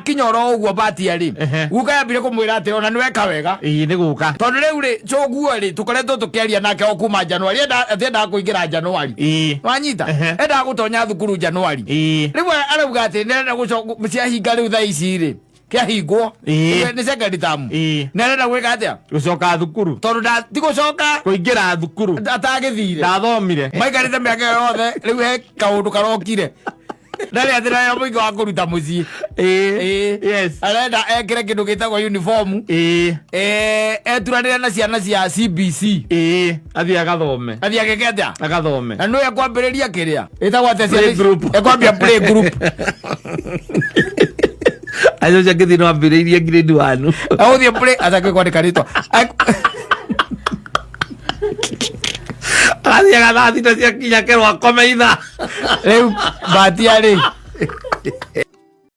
Akinya oro ũguo batia rĩ, guka yambire kũmwĩra atĩ ona nĩweka wega. Ĩĩ, nĩ gũka. Tondũ rĩu rĩ, cũguo rĩ, tũkoretwo tũkĩaria nake o kuma Januari, atiendaga kũingĩra Januari. Wanyita? Endaga gũtonya thukuru Januari. Rĩu arauga atĩ nĩarenda gũcoka ciahinga rĩu thaa ici rĩ, kĩahingwo. Nĩ second term. Nĩarenda gwĩka atĩa? Gũcoka thukuru. Tondũ ti gũcoka. Kũingĩra thukuru. Atagĩthire. Ndathomire. Maikarĩte mĩaka ĩyo yothe, rĩu he kaũndũ karokire. Ndarĩ atĩ na mũingĩ wa kũruta mũciĩ. Ĩĩ. Arenda ekĩre kĩndũ gĩtagwo uniform. Eturanĩre na ciana cia CBC. Ĩĩ. Athiĩ agathome. Athiĩ agĩke atĩa? Agathome. Na nĩwe ekwambĩrĩria kĩrĩa ĩtagwo atĩa ciana Play ici? group. Ekwambia play group. Acio cia kĩthii no ambĩrĩirie grade 1. Agũthiĩ play atakĩ kwandĩka rĩtwa. Agathiaga thaa 6 ciakinya kerwo akome ithaa. Rĩu batia rĩ.